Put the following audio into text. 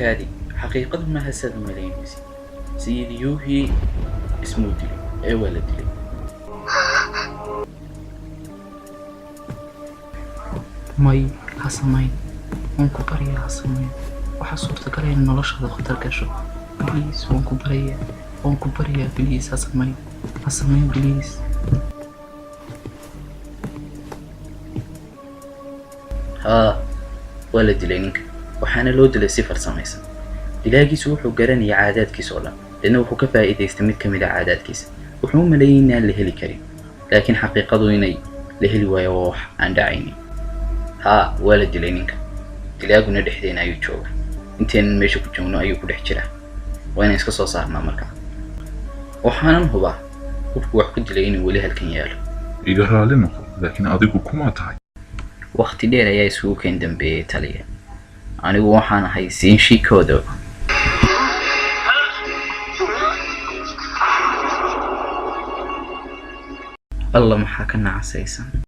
Kaadi, xaqiiqadu maaha saad u malaynaysid. Sayid Yuuhi ismuu dilay ee waa la dilay. May, ha samayn, waan ku baryaa, ha samayn. Waxaa suurtagal in noloshaada khatar gasho. Please, waan ku baryaa, waan ku baryaa, please, ha samayn, ha samayn, please. Haa, waa la dilay ninka, waxaana loo dilay si farsamaysan. Dilaagiisu wuxuu garanayay caadaadkiisa oo dhan, deedna wuxuu ka faa'iidaystay mid ka mid a caadaadkiisa. Wuxuu u maleeyay inaan la heli karin, laakiin xaqiiqadu inay la heli waayo waa wax aan dhacaynin. Haa, waa la dilay ninka, dilaaguna dhexdeena ayuu jooga. Intaynan meesha ku joogno ayuu ku dhex jiraa. Waa inaan iska soo saarnaa markaa. Waxaanan hubaa hubku wax ku dilay inuu weli halkan yaalo. Iga raalli noqo, laakiin adigu kumaa tahay? Waqti dheer ayaa isugu keen dambeeyey, taliya. Anigu waxaan ahay Siinshikoodo. Alla, maxaa ka nacasaysan?